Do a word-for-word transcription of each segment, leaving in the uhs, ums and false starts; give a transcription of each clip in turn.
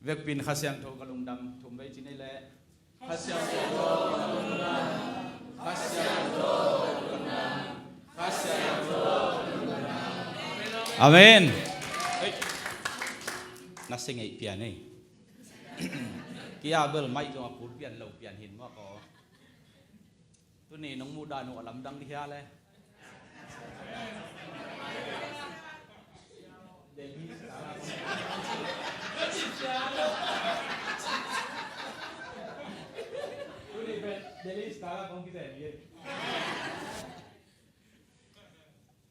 Vekpi in Kha Siangtho ka lungdam thum vei ci ni leh. Kha Siangtho ka lungdam, Kha Siangtho ka lungdam, Kha Siangtho ka lungdam. Amen. Hei. Na sing ei pian ei. Kia bel mai zong a kul pian lo pian hin maw ko. Tuni nong muh dan uh a lamdang dih hia le. Tuni pen Delhi Star a kong kizem hi.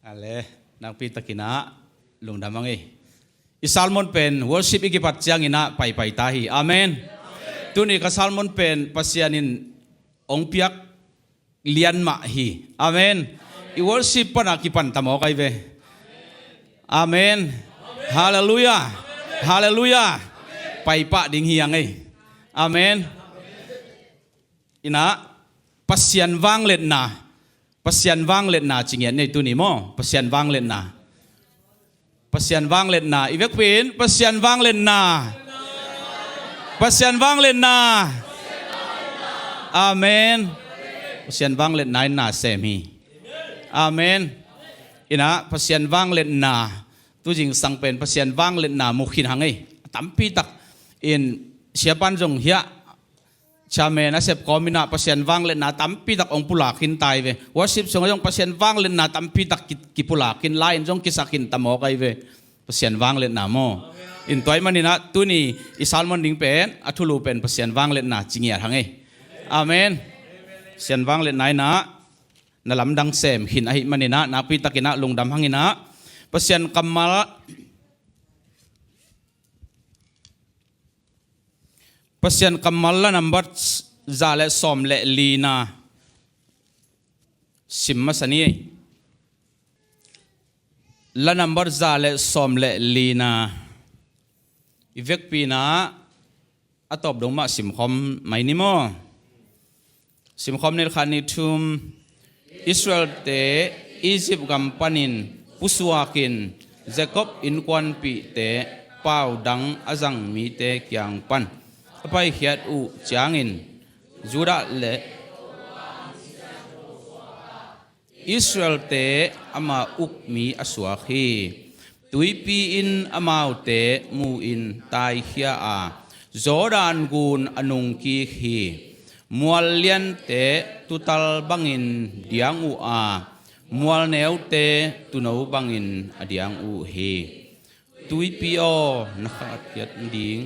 Ale, nakpi takin ah lungdam hang ei. I sermon pen worship i kipat ciangin ah paipai ta hi. Amen. Tuni ka sermon pen Pasian in hong piak lian mah hi. Amen. I worship pan a kipan ta mawk ai ve. Amen. Halleluiah. Halleluiah. Paipah ding hi hang ei. Amen. Inah, Pasian vangliatna, Pasian vangliatna ci ngiat ni ei tuni maw, Pasian vangliatna. Pasian vangliatna, i vekpi in Pasian vangliatna. Pasian vangliatna. Amen. Pasian vangliatna in na sem hi. Amen. Inah, Pasian vangliatna, tu zingsang pen Pasian vangliatna mu khin hang ei. A tampi tak in siapan zong hiah Chairman a sep kawm inah Pasian vangliatna tampi tak hong pulak khin ta hi ve. Worship sungah zong Pasian vangliatna tampi tak ki, kipulak khin, lai in zong kisak khin ta mawk ai ve. Pasian vangliatna maw. In tua ahih manin ah tuni i sermon ding pen a thulu pen Pasian vangliatna ci ngiat hang ei. Amen. Pasian vangliatna inah na lamdang sem khin ahih manin ah nakpi takin ah lungdam hang inah Pasian kammal Pasian kammal la nambat za le sawm le lina sim masa ni ei. La nambat za le sawm le lina i vekpi inah a tawp dong mah simkhawm mai ni maw. Simkhawm ni, khat, nih, thum. Israelte Egypt gam panin pusuakin Jacob innkuanpihte pau dang a zang mite kiang pan a paikhiat uh ciangin Judah le Israelte ama ukmi a suak hi. Tuipi in amaute mu-in taikhia a, Jordan gun a nungkik hi. Mual liante tutal bangin diang uh a, mual neute tuuno bangin a diang uh hi. Tuipi aw, na khatkhiat nading,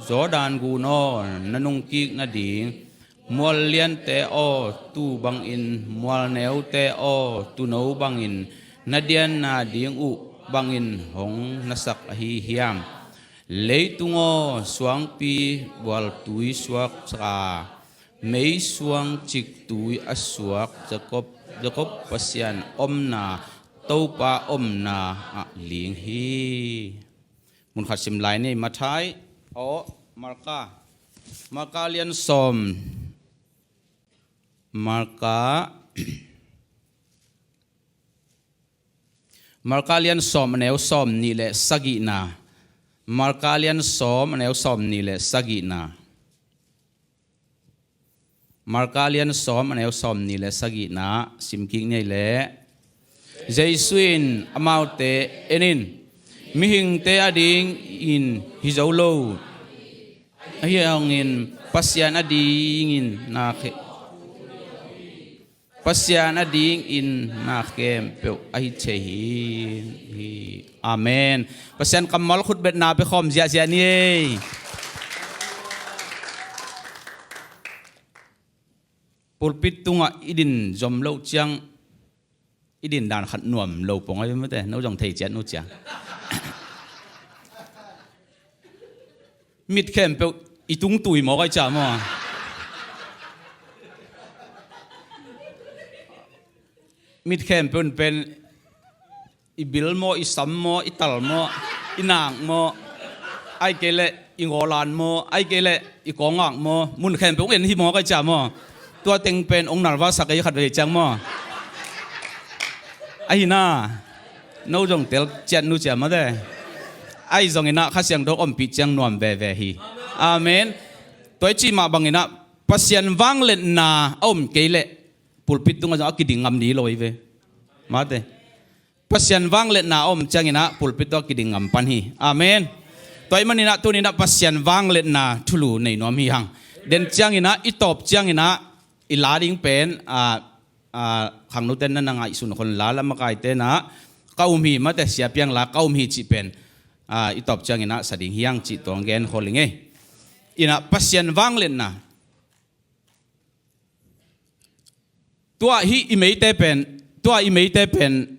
Jordan gun aw, na nungkik nading, mual liante aw, tuu bangin, mual neute aw, tuuno bangin na dian nading uh bangin hong nasak ahi hiam? Leitung aw, suangpi bualtui suaksak a, meisuang ciktui a suak Jacob, Jacob Pasian omna, Topa omna ah ling hi. Mun khat sim lai ni, Matthai, aw, Marka. Marka lian sawm. Marka. Marka lian sawm a neu sawm nih le sagihna. Marka lian sawm a neu sawm nih le sagihna. Marka lian sawm a neu sawm nih le sagihna simkik ni ei leh. Jesu in amaute, en in, mihingte adingin hi zo lo, ahi hangin Pasian adingin na khe, Pasian adingin na khempeuh ahi thei hi, hi. Amen. Pasian kammal khutbetna pia khawm ziahziah ni ei. Pulpit tungah i din zom loh ciang i din dan khat nuam lo pong ahi mate, no zong thei ciat nu cia. Mit khempeuh i tungtui mawk ai cia maw? Mit khempeuh in pen i bil maw, i sam maw, i tal maw, i nak maw, ai kei leh i ngawlan maw, ai kei leh i kawngak maw, mun khempeuh hong en hi maw, kai cia maw? Tua teng pen hong nalvasak ei khat vei ciang maw? Ahi na, no zong tel ciat nu cia mate. Ahi zongin ah Kha Siangtho ompih ciang nuam veve hi. Amen. Tua i cih mah bangin ah Pasian vangliatna a om kei leh pulpit tungah zong a kiding ngam ding lo hi ve. Mate. Pasian vangliatna a om ciangin ah pulpit tawh a kiding ngam pan hi. Amen. Tua ahih manin ah tuni-in ah Pasian vangliatna thulu nei nuam hi hang. Den ciangin ah i tawp ciangin ah i la ding pen, ah, ah, khangnote na na ngaihsun khol in la, la makaite in ah ka um hi, mate, Sia Piang la ka um hi cih pen, ah, i tawp ciangin ah sa ding hi hang cih tua hong gen khol ing ei. In ah Pasian vangliatna. Tua hih i meite pen, tua i meite pen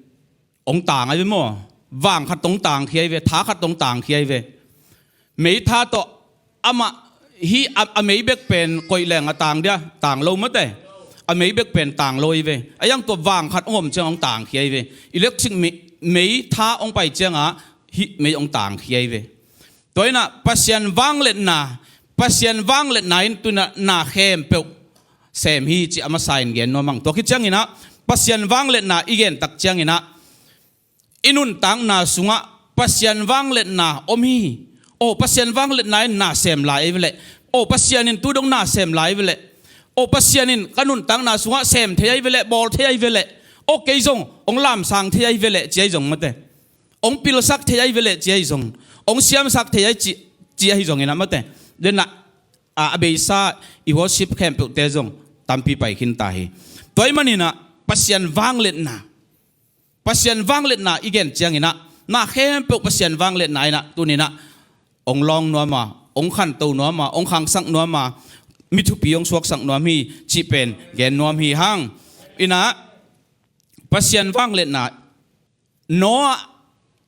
hong tang ahi ve maw? Vang khat hong tangkhia ahi ve, tha khat hong tangkhia ahi ve. Meitha tawh amah hih a, a mei bek pen koih leng a tang dia, tang lo, mate. A mei bek pen tang lo ahi ve. A yang tua vang khat hong om ciang hong tangkhia ahi ve. Electric mei, meitha hong pai ciangah hih mei hong tangkhia ahi ve. Tua in ah Pasian vangliatna, Pasian vangliatna in tu-in ah na khempeuh sem hi cih a masa in gen nuam hang. Tua khit ciangin ah Pasian vangliatna i gen tak ciangin ah i nuntakna sungah Pasian vangliatna om hi. Aw, Pasian vangliatna in na sem lai ahi ve leh. Aw, Pasian in tu dong na sem lai ahi ve leh. Aw, Pasian in ka nuntakna sungah sem thei ahi ve leh, bawl thei ahi ve leh. Aw, kei zong hong lamsang thei ahi ve leh ci ahi zong, mate. Hong pilsak thei ahi ve leh ci ahi zong, hong siamsak thei ahi ci, ci ahi zongin ah, mate. Den ah, a, a beisa i worship khempeuhte zong tampi pai khin ta hi. Tua ahih manin ah Pasian vangliatna, Pasian vangliatna i gen ciangin ah na khempeuh Pasian vangliatna in ah tuni-in ah hong lawng nuam a, hong khanto nuam a, hong khangsak nuam a, mi thupi hong suaksak nuam hi cih pen gen nuam hi hang. In ah Pasian vangliatna, Noah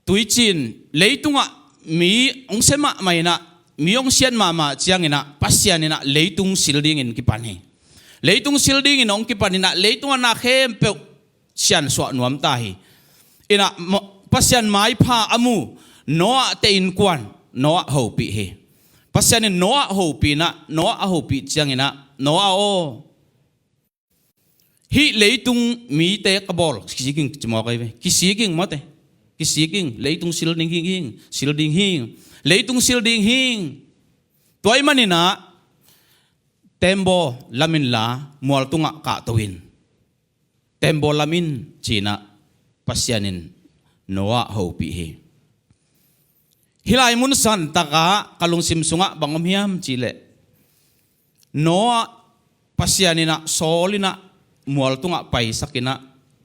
tuiciin leitungah mi hong sia mahmah in ah, mi hong siat mahmah ciangin ah Pasian in ah leitung sil dingin kipan hi. Leitung sil dingin hong kipan in ah leitungah na khempeuh siansuah nuam ta hi. In ah mo-, Pasian maipha a mu Noah te innkuan Noah hopih hi. Pasian in Noah hopih in ah, Noah a hopih ciangin ah, Noah aw, hih leitung mite ka bawl kisik ing ci mawk ahi ve. Kisik ing, mate. Kisik ing, leitung sil ding hi ing, sil ding hi ing. Leitung sil ding hi ing. Tua ahih manin ah tembaw lam in la, mual tungah kahto in, tembaw lam in ci-in ah Pasian in Noah hopih hi. Hih lai mun santak ah ka lungsim sungah bang om hiam cih leh, Noah Pasian in ah sawl in ah mual tungah paisak in ah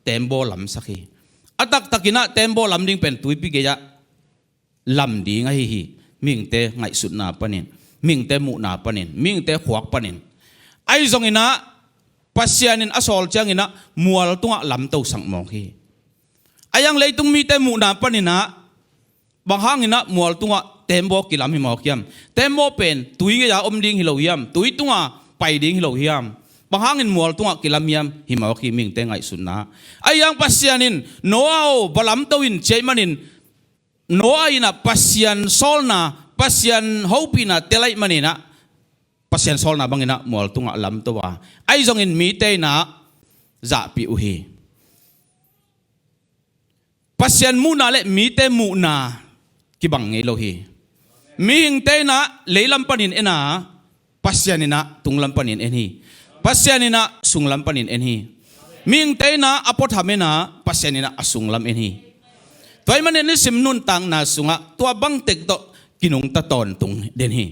tembaw lamsak hi. A taktak in ah tembaw lam ding pen tuipi gei-ah lam ding ahi hi. Mihingte ngaihsutna panin, mihingte muhna panin, mihingte khuak panin. Ahi zongin ah Pasian in a sawl ciangin ah mual tungah lamtosak mawk hi. A yang leitung mite muhna panin ah bang hangin ah mual tungah tembaw kilam hi mawk hiam? Tembaw pen tui gei-a om ding hi lo hiam? Tui tungah pai ding hi lo hiam? Bang hangin mual tungah kilam hiam? Hi mawk hi, mihingte ngaihsutna. Ahi hang Pasian in, Noah aw, va lamto in ci ahih manin, Noah in ah Pasian sawlna, Pasian hopihna tel ahih manin ah Pasian sawlna bangin ah mual tungah lamto a, ahi zongin mite in ah zahpih uh hi. Pasian muhna le mite muhna kibang ngei lo hi. Mihingte in ah leilam panin en a, Pasian in ah tunglam panin en hi. Pasian in ah sunglam panin en hi. Mihingte in ah a puatham en a, Pasian in ah a sunglam en hi. Tua ahih manin nisim nuntakna sungah tua bang tek tawh kinungta tawntung den hi.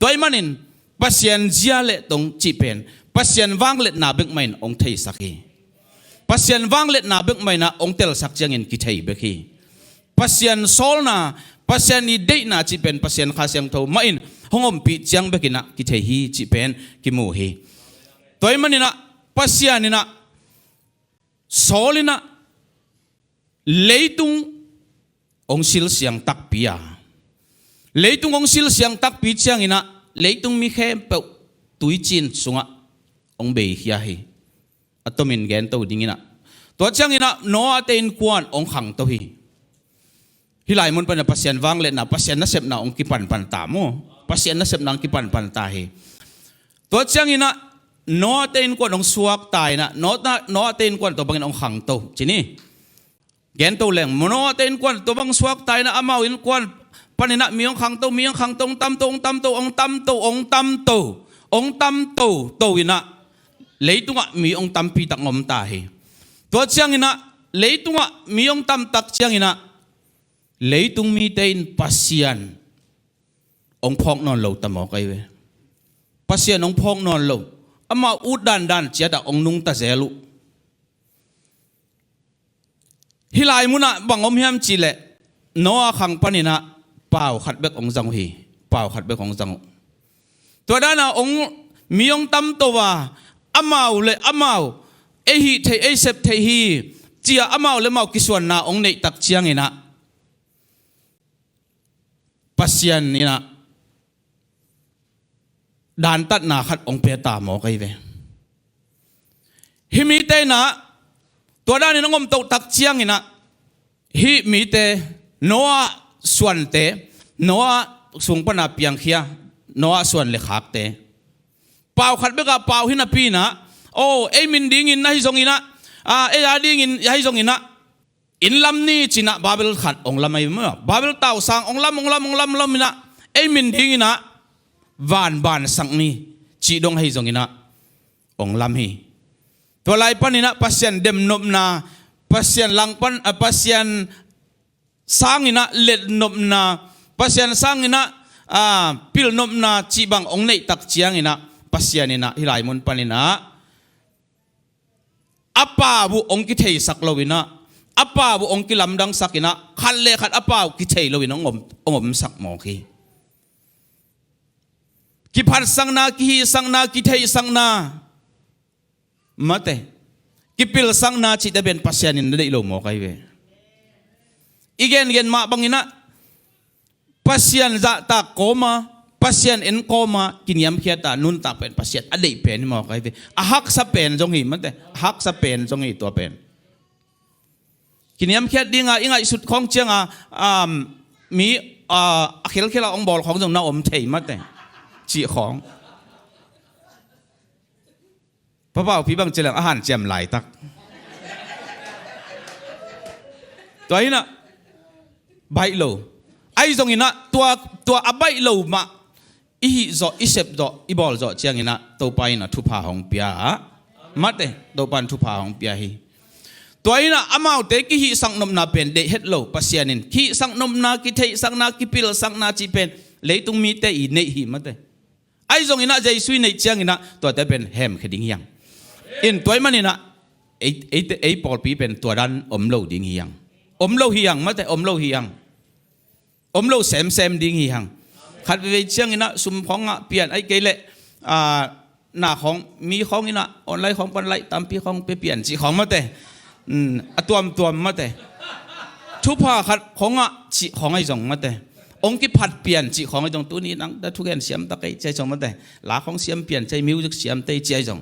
Tua ahih manin Pasian zia le tong cih pen Pasian vangliatna bek mah in hong theisak hi. Pasian vangliatna bek mah in ah hong telsak ciangin kithei bek hi. Pasian sawlna, Pasian i deihna cih pen Pasian Kha Siangtho mah in hong ompih ciang bek in ah kithei hi cih pen kimu hi. Tua ahih manin ah Pasian in ah sawl in ah leitung hong silsiang takpi a, leitung hong silsiang takpi ciangin ah leitung mi khempeuh tuiciin sungah hong beikhia hi. A tomin gento dingin ah, tua ciangin ah Noah te innkuan hong khangto hi. Hih lai mun pan ah Pasian vangliatna, Pasian nasepna hong kipanpan ta maw? Pasian nasepna hong kipanpan ta hi. Tua ciangin ah Noah te innkuan hong suakta in ah, Noah, Noah te innkuan tua bangin hong khangto ci ni. Gento leng, Noah te innkuan tua bang suakta in ah, amau innkuan paninah mi hong khangto, mi hong khangto, hong tamto, hong tamto, hong tamto, hong tamto, hong tamto, to inah leitungah mi hong tampi tak hong om ta hi. Tua cianginah leitungah mi hong tamtak cianginah leitung mite in Pasian hong phawk nawn lo ta mawk ahi ve. Pasian hong phawk nawn lo. Amau ut dandan ciatah hong nungta zel uh. Hih lai munah bang om hiam cihleh Noah khang paninah pau khat bek hong zang uh hi. Pau khat bek hong zang uh. Tua danah hong mi hong tamto a, amau le amau ei hih theih, ei sep theih hi, ci-a amau le amau kisuanna hong neihtak cianginah Pasian inah dantatna khat hong pia ta mawk ahi ve. Hih mite inah tua danin hong om tohtak cianginah hih mite, Noah suante, Noah sung pana piangkhia, Noah suan le khakte pau khat bekah pau hi napi inah, aw, ei min dingin ahi zonginah, a, ei a dingin ahi zonginah inn lam ni cinah Babel khat hong lam ahi maw? Babel tausang hong lam, hong lam, hong lam, lam inah ei min dinginah van ban sak ni cih dong ahi zonginah hong lam hi. Tua lai paninah Pasian demnopna, Pasian langpan, a, Pasian sanginah letnopna, Pasian sanginah, a, pilnopna cih bang hong neihtak cianginah Pasian inah hih lai mun paninah a pau uh hong kitheisak loinah, a pau uh hong kilamdangsak inah, khat le khat a pau kithei loin hong om, hong omsak mawk hi. Kiphatsakna, kihihsakna, kitheihsakna, mate, kipilsakna cihte pen Pasian in na deih lo mawk ahi ve. I gengen mah banginah Pasian zahtak kawma, Pasian en kawma kiniamkhiata nuntak pen Pasian a deih pen hi mawk ahi ve. A haksa pen zong hi, mate, a haksa pen zong hi tua pen. Kiniamkhiat dinga i ngaihsut khawng cianga, um, mi, uh, a khelkhela hong bawl khawng zong na om thei, mate, cih khawng. Papaupi bang cilang a hanciam laitak. Tua hinah baih lo. Ahi zonginah tua, tua a baih lo mah i hih zawh, i sep zawh, i bawl zawh cianginah Topa inah thupha hong pia. Mate, Topa in thupha hong pia hi. Tua hinah amaute kihihsak nopna pen deih het lo Pasian in. Kihihsak nopna, kitheihsakna, kipilsakna cih pen leitung mite i neih hi, mate. Ahi zonginah Jesu i neih cianginah tuate pen hemkhia ding hi hang. In tua ahih maninah ei, ei, ei pawlpi pen tua dan om lo ding hi hang. Om lo hi hang, mate, om lo hi hang. Om lo semsem ding hi hang. Khat veivei cianginah sum khawngah pian, ahih kei leh, ah, na khawng, mi khawng inah online khawng pan laih tampi khawng pia pian cih khawng, mate. Um, a tuamtuam, mate. Thupha khat khawngah cih khawng ahi zong, mate. Hong kiphat pian cih khawng ahi zong, tuni nang da thugen siam ta kei ci ahi zong, mate. La khawng siam pian ci ahi, music siam tei ci ahi zong.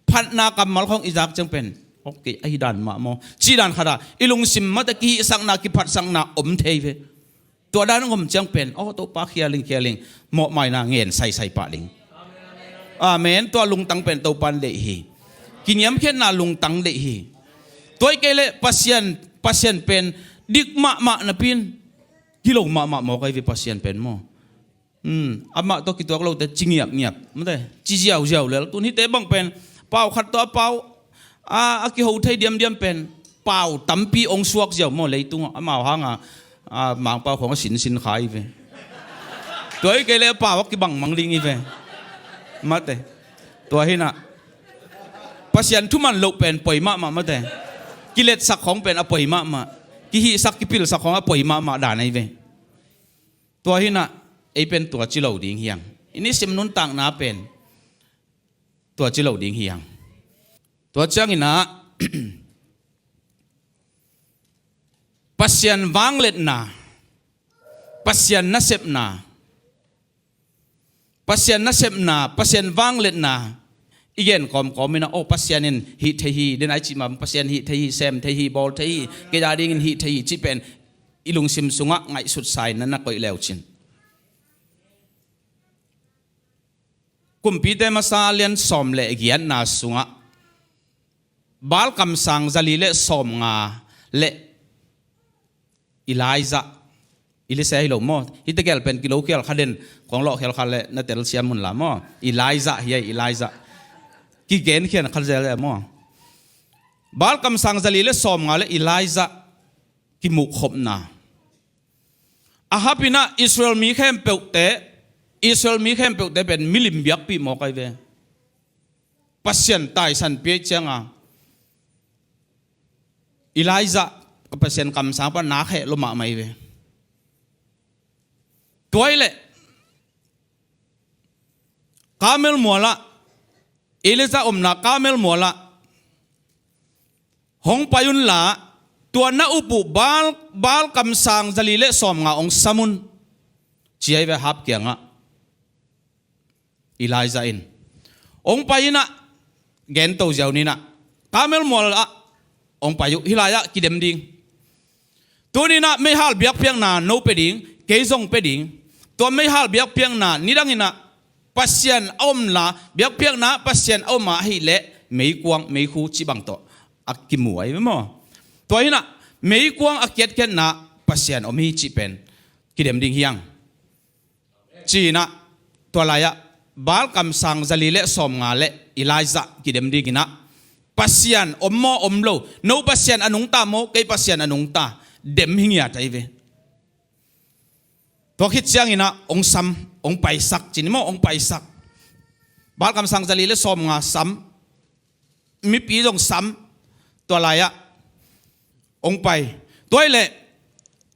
Phatna kammal khawng i zak ciang pen, ok, ahi dan mah maw, cih dan khatah i lungsim, mate, kihihsakna, kiphatsakna om thei ve. Tua dan hong om ciang pen, aw, Topa, khia ling, khia ling, mawhmaina ngen saisai pah ling. Amen. Tua lungtang pen Topa in deih hi. Kiniamkhiatna lungtang deih hi. Tua ahih kei leh Pasian, Pasian pen dik mahmah napi in, gilo mahmah mawk ahi ve Pasian pen maw. Hmm, amah tawh kituak lote ci ngiapngiap, mate, ci ziauziau lel. Tun hihte bang pen pau khat tawh a pau a, a kiho thei diamdiam pen pau tampi hong suak ziau maw leitungah, amau hanga, a, Mangpau khawng a sinsin kha hi ve. Tua ahih kei leh a pau a kibangmang ding hi ve. Mate. Tua hinah Pasian thuman loh pen poi mahmah, mate. Kiletsak khawng pen a poi mahmah. Kihihsak, kipilsak khawng a poi mahmah dan ahi ve. Tua hinah ei pen tua ci lo ding hi hang. I nisim nuntakna pen tua ci lo ding hi hang. Tua cianginah Pasian vangliatna, Pasian nasepna, Pasian nasepna, Pasian vangliatna i gen kawmkawm inah, aw, Pasian in hih thei hi, den ai cih mah, Pasian hih thei hi, sem thei hi, bawl thei hi, kei a dingin hih thei hi cih pen i lungsim sungah ngaihsut sa-in na na koih leucin. Kumpite Masa lian sawm le giatna sungah Baal kamsang zali le sawmnga le Elijah, Elisha hi lo maw. Hihte gel pen kilo khial kha den, kong lawh khial kha le na telsiam un la maw. Elijah hi a, Elijah. Kigen khian kha zel e maw. Baal kamsang zali le sawmnga le Elijah kimuhkhopna. Ahab in ah Israel mi khempeuhte, Israel mi khempeuhte pen milim biakpih mawk ahi ve. Pasian taisan pia ih cianga Elijah ka Pasian kamsang pan na kheh lua mahmah hi ve. Tua hi leh Karmel mualah, Elijah omna Karmel mualah hong pai unla, tua na up uh Baal, Baal kamsang zali le sawmnga hong sam un, ci ahi ve Ahab kiangah. Elijah in hong pai in ah, gento ziau ni in ah, Karmel mualah hong pai uh, hih lai-ah kidem ding. Tuni in ah meihal biakpiakna no pia ding, kei zong pia ding. Tua meihal biakpiakna nidang in ah Pasian a omla, biakpiakna Pasian a om ahih leh meikuang, meikhu cih bang tawh a kimu ahi ve maw. Tua hi in ah meikuang a kiatkhiatna Pasian om hi cih pen kidem ding hi hang. Ci in ah, tua lai-ah Baal kamsang zali le sawmnga le Elijah kidem ding in ah, Pasian om maw om lo, no Pasian a nungta maw, kei Pasian a nungta, dem hi ngiat ahi ve. Tua khit ciangin ah hong sam, hong paisak, ci ni maw, hong paisak. Baal kamsang zali le sawmnga sam, mipi zong sam, tua lai-ah hong pai. Tua hi leh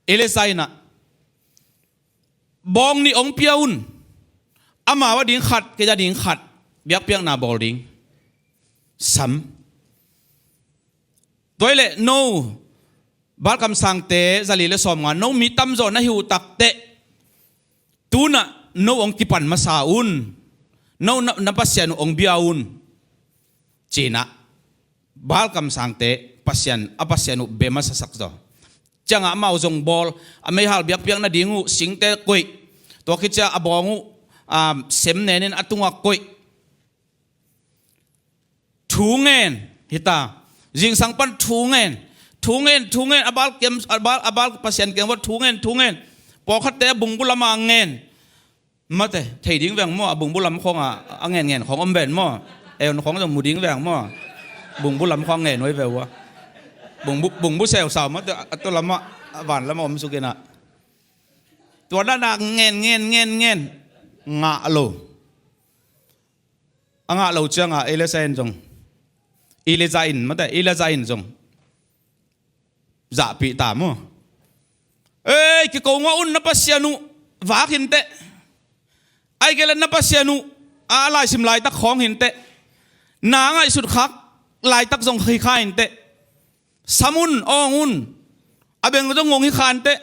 Elijah in ah, bawng nih hong pia un. Amau a ding khat, kei a ding khat, biakpiakna bawl ding. Sam. Tua hi leh no Baal kamsangte zali le sawmnga, no mi tamzaw na hi uh takteh, tu-in ah no hong kipan masa un. No na, na Pasian uh hong bia un, ci in ah Baal kamsangte Pasian, a Pasian uh bia masasak zaw. Ciangah amau zong bawl, a meihal biakpiak nading uh singte koih. Tua khit ciang a bawng uh, ah, sem nen in a tungah koih. Thu ngen hi ta. Zingsang pan thu ngen. Thu ngen, thu ngen, a Baal kiang, a Baal, a Baal Pasian kiang uah thu ngen, thu ngen. Pawlkhatte a bungbu lamah ngen. Mate, thei ding veng maw, a bungbu lam khawngah a ngen ngen khawng om ven maw. Eun khawng zong mu ding veng maw. Bungbu lam khawng ngen uh hi ve uh a. Bungbu, bungbu seusau mate, a tua lamah, a van lamah om suk in ah. Tua dan a ngen, ngen, ngen, ngen. Ngah lo. A ngah lo ciangah Elijah in zong, Elijah in, mate, Elijah in zong zahpih ta maw. Ei, kiko ngah un, na Pasian uh vak hi inteh. Ahih kei leh na Pasian uh a laisim laitak khawng hi inteh. Na ngaihsut khak laitak zong hi kha hi inteh. Sam un, awng un. A beng zong ngong hi kha inteh.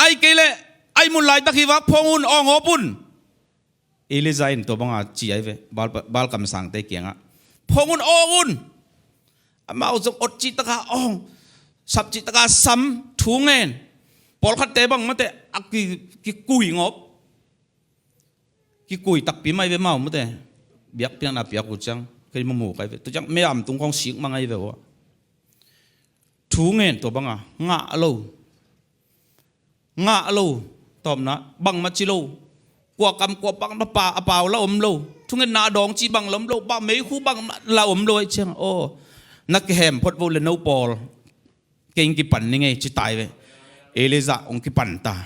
Ahih kei leh, ahih mun laitak hi vak, phawng un, awng awp un. Elijah in tua banga ci ahi ve, Baal, Baal kamsangte kiangah. Phawng un, awng un. Amau zong awt cih taka awng, sap cih taka sam, thu ngen. Pawlkhatte bang mate, a ki, kikui ngawp. Kikui takpi mai ve mau mate. Biakpiakna piak uh ciang, kei mamu kai ve. Tua ciang, mei-am tung khawng sik mang ahi ve uh a. Thu ngen tua banga, ngah lo. Ngah lo, tawpna, bangmah ci lo. Kua kam kua pang na pa, a pau la om lo. Thungetna a dawng ci bang la om lo, bang meikhu bang la om lo ahih ciang. Aw, na kihem phot vo le no pawl. Kei kipan ni ngei ci tai ve. Elijah hong kipan ta.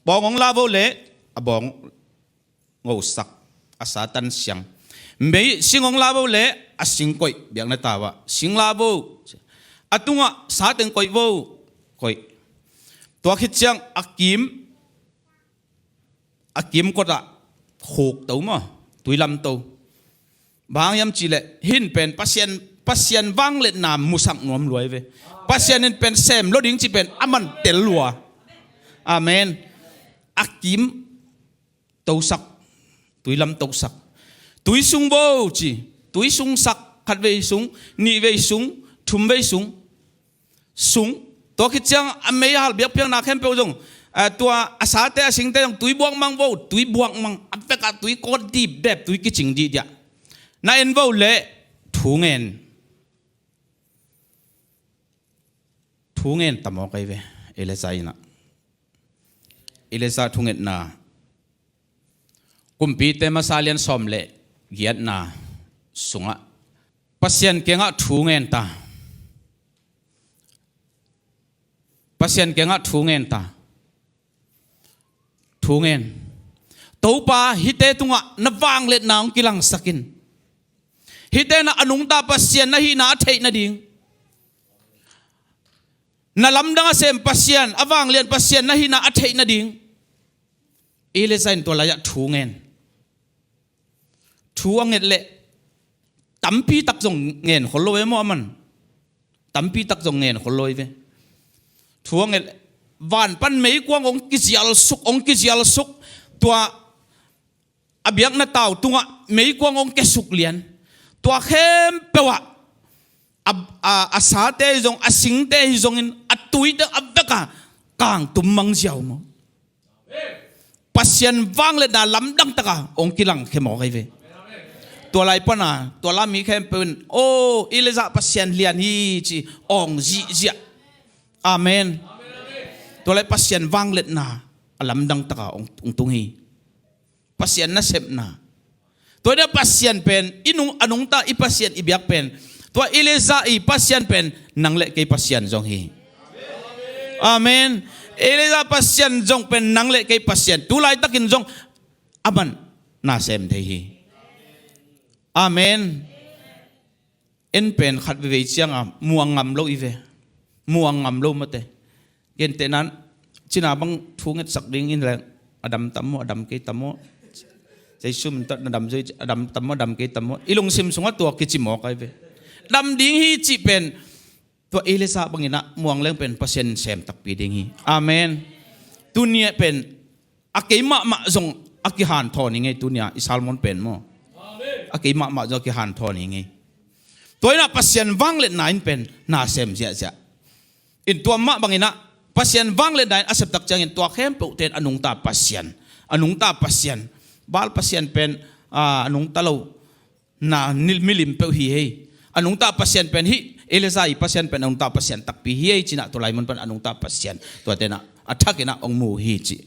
Bawng hong la vo le, a bawng ngosak, a Satan siang. Mei sing hong la vo le, a sing koih, biakna tau ah. Sing la vo. A tungah sa teng koih vo. Koih. Tua khit ciang a kim, a kimkot ah khukto maw. Tui lamto. Bang hang hiam cih leh, hih in pen Pasian, Pasian vangliatna musak nuam lua hi ve. Pasian in pen sem lo ding cih pen a man tel lua. Amen. A kim tosak, tui lam tosak. Tui sung vo ci, tui sung sak, khat vei sung, nih vei sung, thum vei sung. Sung. Tua khit ciang a mei a hal biakpiakna khempeuh zong, ah, tua a sate a singte zong tui buak mang vo, tui buak mang, a vekah tui kawt dipdep, tui kicing dihdiah. Na en vo le thu ngen. Thu ngen ta mawk ahi ve. Eleazar in ah, Eleazar thungetna, Kumpite Masa lian sawm le giatna sungah Pasian kiangah thu ngen ta. Pasian kiangah thu ngen ta. Thu ngen. Topa, hihte tungah na vangliatna hong kilangsak in. Hihte in ah a nungta Pasian na hihna a theih nading, na lamdang a sem Pasian, a vanglian Pasian na hihna a theih nading. Eleazar in tua lai-ah thu ngen. Thu a nget leh tampi tak zong ngen khol lo e maw, aman. Tampi tak zong ngen khol lo hi ve. Thu a nget leh van pan meikuang hong kizialsuk, hong kizialsuk. Tua a biakna tau tungah meikuang hong kiasuk lian. Tua khempeuh ah a, a, a sate hi zong, a singte hi zongin, a tuite a vekah kangtum mang ziau maw. Pasian vangliatna lamdang taka hong kilangkhia mawk ahi ve. Tua lai pana tua la mi khempeuh in, "O, Eleazar Pasian lian hi," ci hong zihziah. Amen. Tua lai Pasian vangliatna a lamdang taka hong, hong tung hi. Pasian nasepna. Tua hi a Pasian pen, i nung, a nungta i Pasian i biak pen, tua Eleazar i Pasian pen nang le kei Pasian zong hi. Amen. Eleazar Pasian zong pen nang le kei Pasian. Tu laitakin zong aman na sem thei hi. Amen. En pen khat veivei cianga muang ngam lo i ve. Muang ngam lo mate. Gentehna in, cina bang thu ngetsak ding in leng, a dam tam maw, a dam kei tam maw. Jesu min tawh na dam zui, a dam tam maw, a dam kei tam maw. I lungsim sungah tua kici mawk ahi ve. Dam ding hi cih pen, tua Eleazar bangin ah muang leng pen Pasian in sem takpi ding hi. Amen. Tuni-ah pen a kei mahmah zong a kihanthawn hi ngei, tuni-ah i sermon pen maw. A kei mahmah zong a kihanthawn hi ngei. Tua hi a Pasian vangliatna in pen na sem ziahziah. In tua mah bangin ah Pasian vangliatna in a septak ciangin tua khempeuhte in a nungta Pasian, a nungta Pasian, Baal Pasian pen, a, a nungta lo na nil milim peuh hi hei. A nungta Pasian pen hih Eleazar i Pasian pen a nungta Pasian takpi hi hei, cina tua lai mun pen a nungta Pasian tuate in ah a thakin ah hong mu hi cih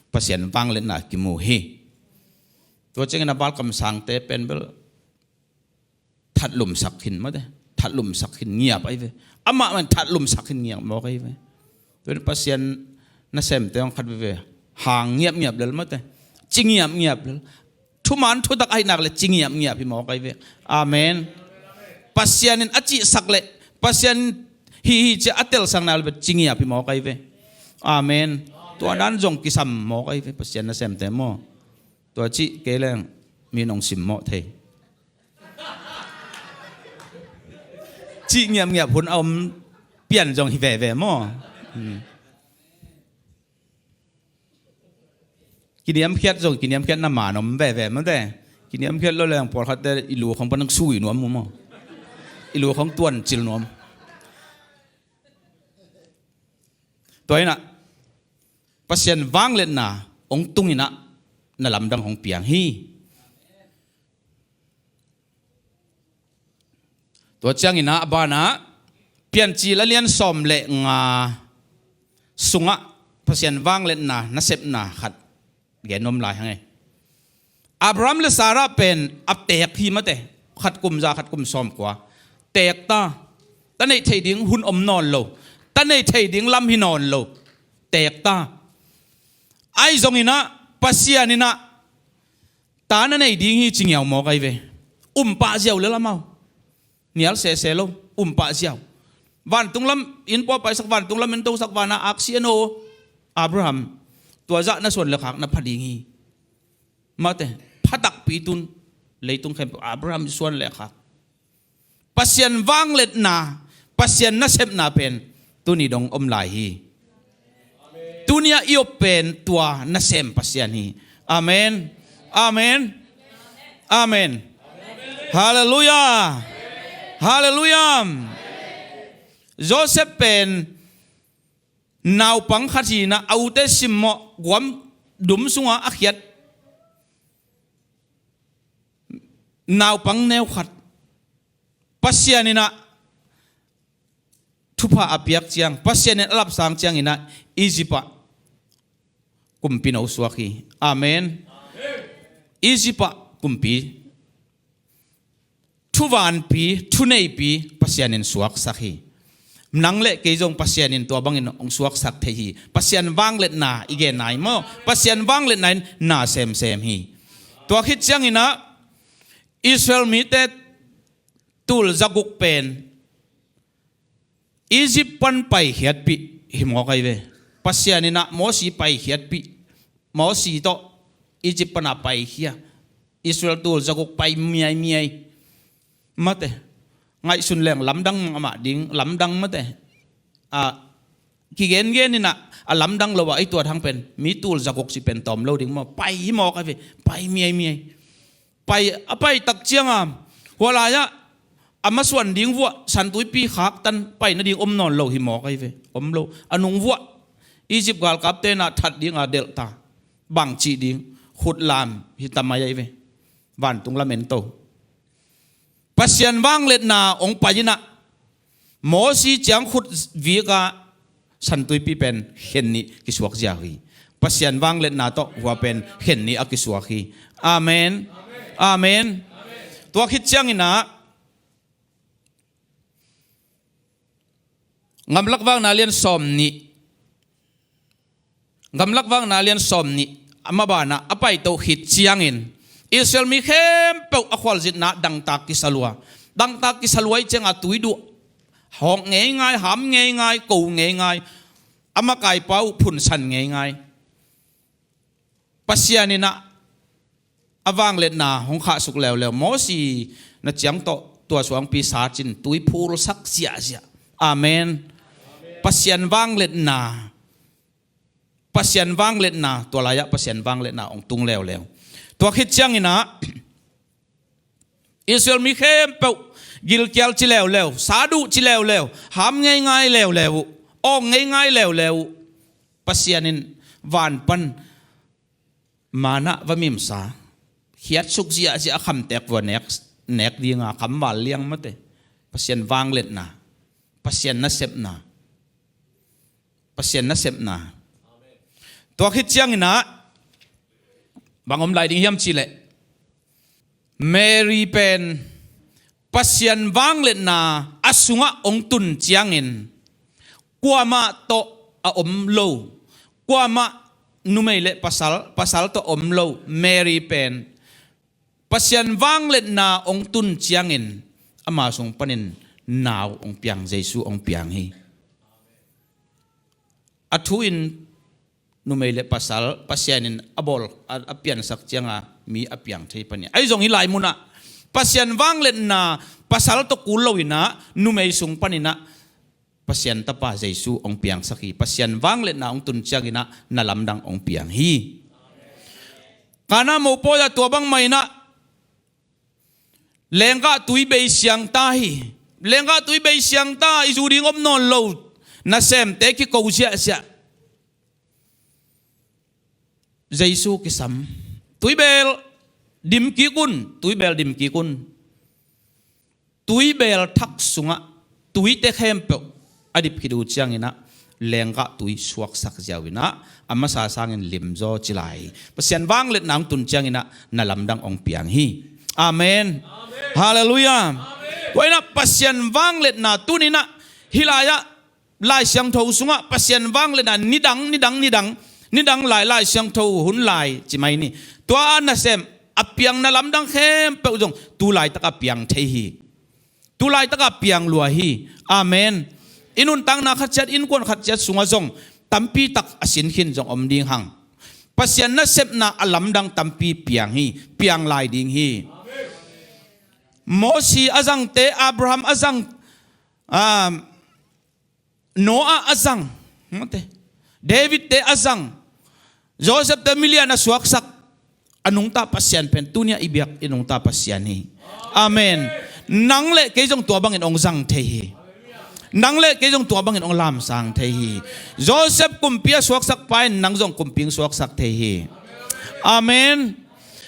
Pasian vangliatna kimu hi. Tua ciangin a Baal kamsangte pen bel thatlumsak khin mate. Thatlumsak khin ngiap ahi ve. Amah man thatlumsak khin ngiap mawk ahi ve. Tua in Pasian nasemte hong khat veve hang ngiapngiap lel mate. Ci ngiapngiap lel. Thuman thutak ahi nak le ci ngiapngiap hi mawk ahi ve. Amen. Pasian in a cihsak le Pasian hi hi cia a telsak nak le ci ngiap hi mawk ahi ve. Amen. Tua dan zong kisam mawk ahi ve Pasian nasemte maw. Tua cih kei leng mi nong simmawh thei. Cih ngiapngiap hun a om pian zong hi veve maw. Hmm. Kiniamkhiat zong, kiniamkhiat na man om veve mate. Kiniamkhiat lo leng pawlkhatte i lu khong pan nang sui nuam maw. I lu khong tuan cil nuam. Tua hi a Pasian vangliatna hong tung hi a na lamdang hong piang hi. Tua ciangin a banah Piancil a lian sawm le nga sungah Pasian vangliatna nasepna khat gen nuam lai hang e. Abraham le Sarah pen a teek hi mate, khat kum za khat kum sawm kua. Teek ta, ta neih thei ding hun om nawn lo, ta neih thei ding lam hi nawn lo. Teek ta. Ahi zongin a Pasian in a ta na nei ding hi ci ngiau mawk ahi ve. Um pah ziau lel amau. Nial sese lo, um pah ziau. Vantung lam in pua paisak, vantung lam in tosak, vana aksi a no Abraham, tua zah na suan le khak na pha ding hi. Mate, pha takpi tun, leitung khempeuh Abraham suan le khak. Pasian vangliatna, Pasian nasepna pen tuni dong om lai hi. Tuni a i op pen tua nasem Pasian hi. Amen. Amen. Amen. Halleluiah. Halleluiah. Joseph pen naupang khat hi a, a ute simmawh guam dum sunga a khiat naupang neu khat. Pasian in a thupha a piak ciang, Pasian in a lapsang cianginah Egypt ah kumpi no suak hi. Amen. Egypt ah kumpi thuvanpi, thuneipi Pasian in suaksak hi. Nang le kei zong Pasian in tua bangin hong suaksak thei hi. Pasian vangliatna i gen nai maw? Pasian vangliatna in na semsem hi. Tua khit cianginah Israel mite tul zaguk pen Egypt pan paikhiatpih hi mawk ahi ve. Pasian inah Mosi paikhiatpih, Mosi tawh Egypt panah paikhia. Israel tul zaguk pai miaimiai. Mate, ngaihsun leng lamdang amah ding, lamdang mate. A, kigengen inah a lamdang lo ah i tuat hang pen mi tul zaguk si pen tawm lo ding maw? Pai hi mawk ahi ve, pai miaimiai. Pai, a pai tak cianga hua lai-ah a masuan ding vuah Santuipi khaktan paina ding om nawn lo hi mawk ahi ve. Om lo. A nung vuah Egypt galkapte na that dinga delhta, bangcih ding, khutlam hi tamai ahi ve. Vantung lamento. Pasian vangliatna hong pai inah Mosi ciang khut vika Santuipi pen khen nih kisuak ziau hi. Pasian vangliatna tawh hua pen khen nih a kisuak hi. Amen. Amen. Tua khit cianginah Gamlak Vakna lian sawm nih, Gamlak Vakna lian sawm nih a mabanah a paito khit ciangin Israel mi khempeuh a khualzinna dangtak kisa lua. Dangtak kisa lua ih cianga tuiduh hawk ngeingai, ham ngeingai, ko ngeingai, a makaipa uh phunsan ngeingai. Pasian inah a vangliatna hong khahsuk leuleu. Mosi na ciang tawh tua suangpi sacin tui phulsak ziahziah. Amen. Pasian vangliatna, Pasian vangliatna, tua lai-ah Pasian vangliatna hong tung leuleu. Tua khit cianginah Israel mi khempeuh gilkial ci leuleu, saduh ci leuleu, ham ngeingai leuleu uh, awng ngeingai leuleu uh, Pasian in van pan manna va mimsa, khiatsuk ziahziah a khamtek vua nek, nek dinga kamval liang mate. Pasian vangliatna, Pasian nasepna, Pasian nasepna. Tua khit cianginah bang om lai ding hiam cihleh, Mary pen Pasian vangliatna a sungah hong tun ciangin kuamah tawh a om lo, kuamah numei le pasal, pasal tawh om lo Mary pen Pasian vangliatna hong tun ciangin ama sung panin nau hong piang, Jesu hong piang hi. A thu in numei le pasal Pasian in a bawl, a, a piansak cianga mi a piang thei pan hi. Ahi zong hih lai munah Pasian vangliatna pasal tawh kul loinah numei sung paninah Pasian tapa Jesu hong piangsak hi. Pasian vangliatna hong tun cianginah na lamdang hong piang hi. Kana mopawi ah tua bangmah inah lenggah tui bei siangta hi. Lenggah tui bei siangta, i zu ding om nawn lo nasemte kiko ziahziah. Jesu kisam. Tuibel dim kik un, tuibel dim kik un. Tuibel thak sungah tuite khempeuh a dip khit uh cianginah lenggah tui suaksak ziau inah a masa sangin limzaw ci lai. Pasian vangliatna hong tun cianginah na lamdang hong piang hi. Amen. Halleluiah. Tua inah Pasian vangliatna tuninah hih lai-ah Lai Siangtho sungah Pasian vangliatna nidang, nidang, nidang, nidang lai, Lai Siangtho hun lai ci mai ni. Tua a nasem a piang na lamdang khempeuh zong tu laitak a piang thei hi. Tu laitak a piang lua hi. Amen. I nuntakna khat ciat, innkuan khat ciat sungah zong tampi tak a sin khin zong om ding hang. Pasian nasepna a lamdang tampi piang hi, piang lai ding hi. Mosi a zangte, Abraham a zang, ah, Noah a zang, mate, David te a zang, Joseph te milian a suaksak a nungta Pasian pen tuni-ah i biak i nungta Pasian hi. Amen. Nang le kei zong tua bangin hong zang thei hi. Nang le kei zong tua bangin hong lamsang thei hi. Joseph kumpi a suaksak pa in nang zong kumpi hong suaksak thei hi. Amen.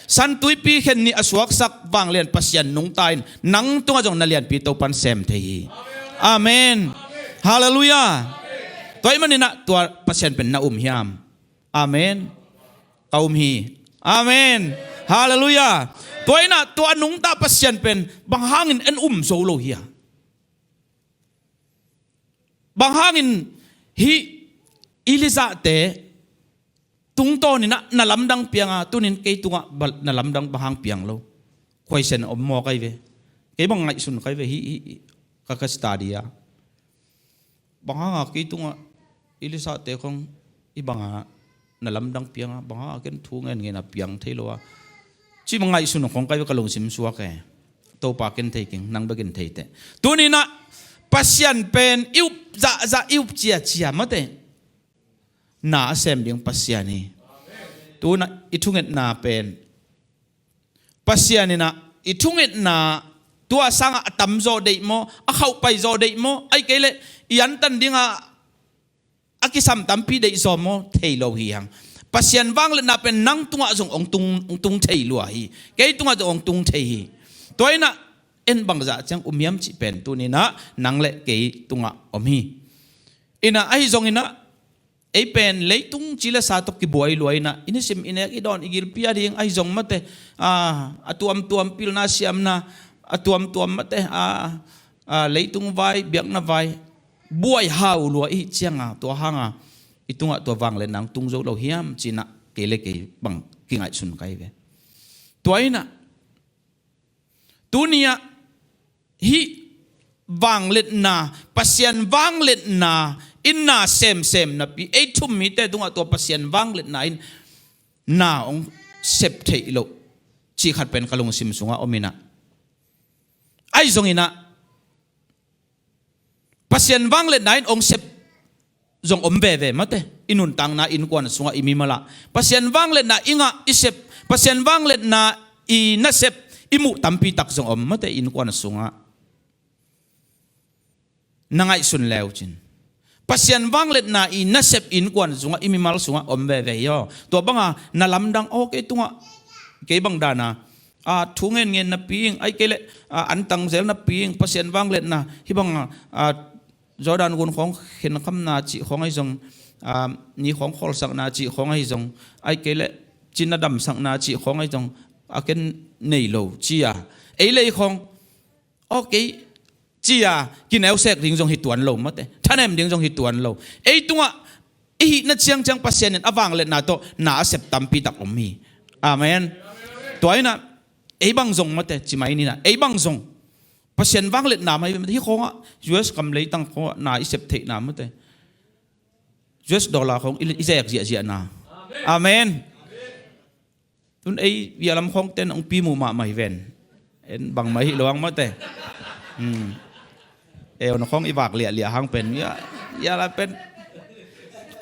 Santuipi khen nih a suaksak vanglian Pasian nungta in nang tungah zong na lianpi Topan sem thei hi. Amen. Halleluiah. Tua ahih maninah tua Pasian pen na um hiam? Amen. Ka um hi. Amen. Halleluiah. Tua inah tua nungta Pasian pen bang hangin en um zo lo hi a? Bang hangin hih Elijahte tungtawninah na lamdang pianga tunin kei tungah na lamdang bang hang piang lo? Khuaisen om maw kai ve. Kei bang ngaihsun kai ve hih, hih, hih ka, ka study a. Bang hanga kei tungah Elijahte khong i banga na lamdang pianga, bang hanga ken thu ngen ngen a piang thei lo a? Ci bang ngaihsun khong kai ve ka lungsim suak e. Topa ken thei keng, nang bekin thei teh. Tuninah Pasian pen i up zahzah, i up ciacia mate. Na a sem ding Pasian hi. Tunah i thungetna pen Pasian inah i thungetna tua sangah a tamzaw deih maw, a khauhpaizawh deih maw, ai kei leh i antan dingah a kisam tampi deihzaw maw, thei lo hi hang. Pasian vangliatna pen nang tungah zong hong tung, hong tung thei lua hi. Kei tungah zong hong tung thei hi. Tua inah en bangzah ciang um hiam cih pen tuninah nang le kei tungah om hi. Inah ahi zonginah ei pen leitung ci le sa tawh kibuai lua inah i nisim i nek i dawn i gilpi a ding ahi zong mate, a, a tuamtuam pilna siamna, a tuamtuam mate, a, a, leitung vai, biakna vai buai hau lua i hih cianga tua hanga i tungah tua vangliatna hong tung zo lo hiam cinah kei le kei bang kingaihsun kai ve. Tua inah tuni-ah hih vangliatna, Pasian vangliatna in na semsem napi ei thu um mite tungah tua Pasian vangliatna in na hong sep theih loh cih khat pen ka lungsim sungah om inah, ahi zonginah Pasian vangliatna in hong sep zong om veve mate. I nuntakna innkuan sungah i mimalah Pasian vangliatna i ngah i sep, Pasian vangliatna i nasep i muh tampi tak zong om mate innkuan sungah. Na ngaihsun leu cin Pasian vangliatna i nasep innkuan sungah i mimal sungah om veve hi aw. Tua banga na lamdang aw kei tungah kei bang dana a, thu ngen ngen napi ing, ai kei leh a, an tangzel napi ing, Pasian vangliatna hih banga a, Jordan gun khawng khenkhamna cih khawng ahi zong, a, ni khawng khawlsakna cih khawng ahi zong, ai kei leh cina damsakna cih khawng ahi zong a ken nei lo cia ei lei khawng, okay, cia kineusek ding zong hi tuan lo mate, thanem ding zong hi tuan lo. Ei tungah i hihna ciangciang Pasian in a vangliatna tawh na a sep tampi tak om hi. Amen. Tua inah ei bang zong mate, ci mai ninah ei bang zong Pasian vangliatna mai hi khawngah, U S kam leitang khawngah na i sep theihna mate, U S dollar khawng i, i zek ziahziahna. Amen. Tun ei vialam khawngten hong pi muh mahmah hi ven. En bangmah hi lo ang mate. Hmm. Eun khawng i vak liahliah hang pen ia, ia la pen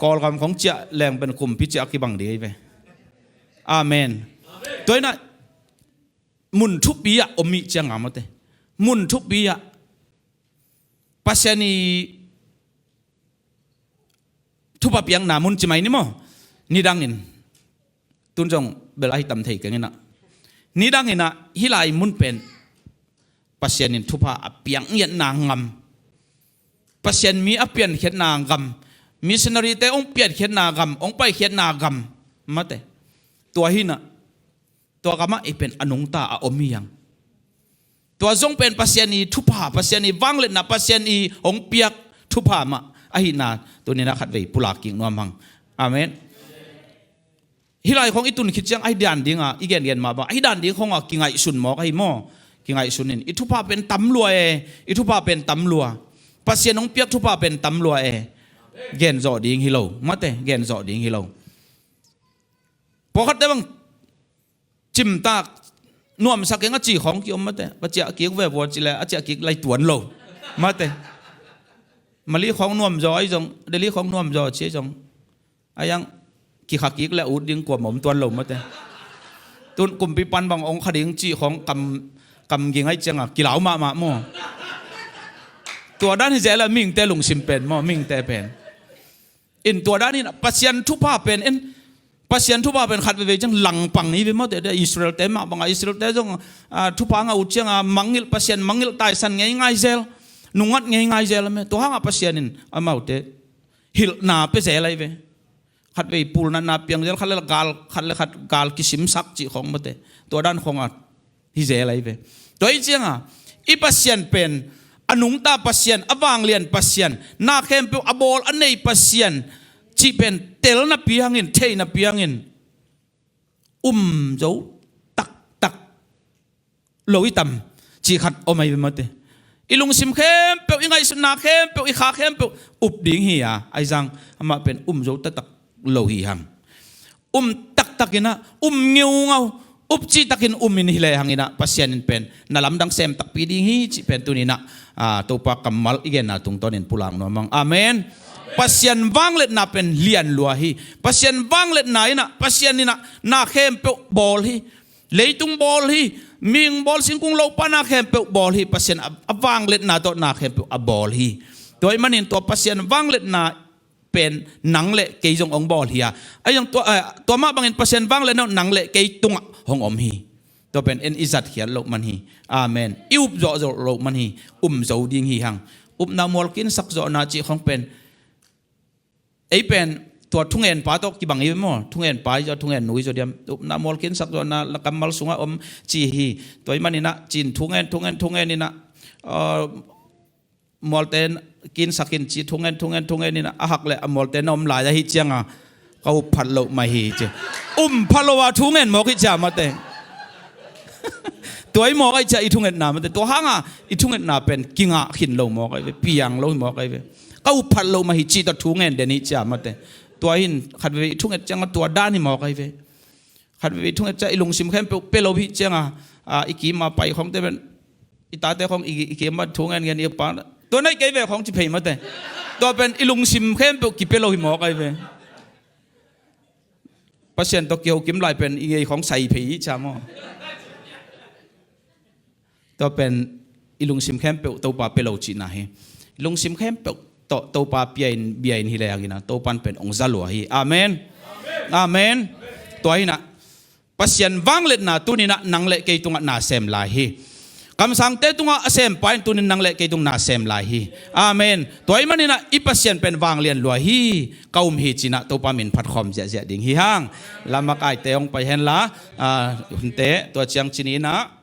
Kawlgam khawng ciah leng pen kumpi ciah kibang ding hi ve. Amen. Tua inah mun thupi ah om ih cianga mate, mun thupi ah Pasian i thupha piakna mun ci mai ni maw? Nidangin, tun zong bel ahi tam thei keng inah, nidanginah hih lai mun pen Pasian in thupha a piak ngiatna gam, Pasian mi a piankhiatna gam, missionary-te hong piankhiatna gam, hong paikhiatna gam mate. Tua hinah tua gamah ei pen a nungta a om hi hang. Tua zong pen Pasian i thupha, Pasian i vangliatna, Pasian i hong piak thupha mah ahihna tuninah khatvei pulak kik nuam hang. Amen. Hih lai khawng i tun khit ciang ahi dan dinga i gengen mah bang ahi dan ding khawngah kingaihsun mawk ahi maw? Kingaihsun in i thupha pen tam lua e, i thupha pen tam lua. Pasian hong piak thupha pen tam lua e. Gen zawh ding hi lo mate, gen zawh ding hi lo. Pawlkhatte bang cimtak nuamsak keng a ci khawng kiom mate. Ka ciah kik ve vua cileh a ciah kik lai tuan lo mate. Mali khawng nuamzaw ahi zong, Delhi khawng nuamzaw ci ahi zong, a iang kikha kik le a ut ding kuamah om tuan lo mate. Tun kumpi pan bang hong kha ding cih khawng kam, kam ging ahi cianga kilau mahmah maw? Tua dan hi zeh le mihingte lungsim pen maw, mihingte pen. In tua danin Pasian thupha pen in, Pasian thupha pen khat veve ciang langpang hi ve mawte. Israel-te mah banga Israel-te zong, ah, thupha ngah uh cianga mangngilh, Pasian mangngilh taisan ngeingai zel. Nungngat ngeingai zel a me. Tua hangah Pasian in amaute hilhna pia zel ahi ve. Khatvei pulnatna piang zel, khat le gal, khat le khat gal kisimsak cih khawng mate. Tua dan khawngah hi zel ahi ve. Tua hi cianga i Pasian pen a nungta Pasian, a vanglian Pasian, na khempeuh a bawl a nei Pasian cih pen telna piangin, theihna piangin um zo taktak lo i tam cih khat om ahi ve mate. I lungsim khempeuh, i ngaihsutna khempeuh, i kha khempeuh up ding hi a, ahi zong amah pen um zo taktak lo hi hang. Um taktakinah, um ngeungau, up cihtakin um in hi le hanginah Pasian in pen na lamdang sem takpi ding hi cih pen tuninah, ah, Topa kammal i genna tungtawnin pulak nuam hang. Amen. Pasian vangliatna pen lian lua hi. Pasian vangliatna inah, Pasian inah na khempeuh bawl hi. Leitung bawl hi. Mihing bawl, singkung lopa na khempeuh bawl hi. Pasian a, a vangliatna tawh na khempeuh a bawl hi. Tua ahih manin tua Pasian vangliatna pen nang le kei zong hong bawl hi a. Ahi zong tua, ah, tua mah bangin Pasian vangliatna nang le kei tungah hong om hi. Tua pen en i zatkhiat loh man hi. Amen. I up zawhzawh loh man hi. Um zo ding hi hang. Upna mualkinsak zawhna cih khawng pen, ei pen tua thungenpa tawh kibang hi maw? Thungenpa hi zaw, thungennu hi zaw diam? Upna mualkinsak zawhna la kammal sungah om ci hi. Tua ahih maninah cin thungen, thungen, thungen inah, ah, mualte kinsakin ci thungen, thungen, thungen inah a hak le a mualte na om lai ahi cianga ka up phat loh mah hi ci. Um pha lo a thungen mawk hi cia mate. Tua hi mawk ahi cia i thungetna mate. Tua hanga i thungetna pen kingah khin lo mawk ahi ve, piang lo hi mawk ahi ve. Ka up phat loh mah hi ci tawh thungen den hi cia mate. Tua hin khatvei i thunget cianga tua dan hi mawk ahi ve. Khatvei thunget ciah i lungsim khempeuh pia lo hi cianga, ah, i kima pai khawngte pen i tate khawng i, i kima thungen ngen i pa. Tua nai kei ve khawng ci phei mate. Tua pen i lungsim khempeuh kipia lo hi mawk ahi ve. Pasian tawh kiho kim lai pen i ngei khawng sai phei hi cia maw? Tua pen i lungsim khempeuh Topa pia lo cihna hi. I lungsim khempeuh tawh Topa pia in, bia in hi le hanginah Topan pen hong za lua hi. Amen. Amen. Tua hinah Pasian vangliatna tuninah nang le kei tungah na sem lai hi. Kamsangte tungah a sempa in tunin nang le kei tung na sem lai hi. Amen. Tua ahih maninah i Pasian pen vanglian lua hi. Ka um hi cinah Topa min phat khawm ziahziah ding hi hang. Lamakaite hong pai henla, ah, hunte tua ciang cininah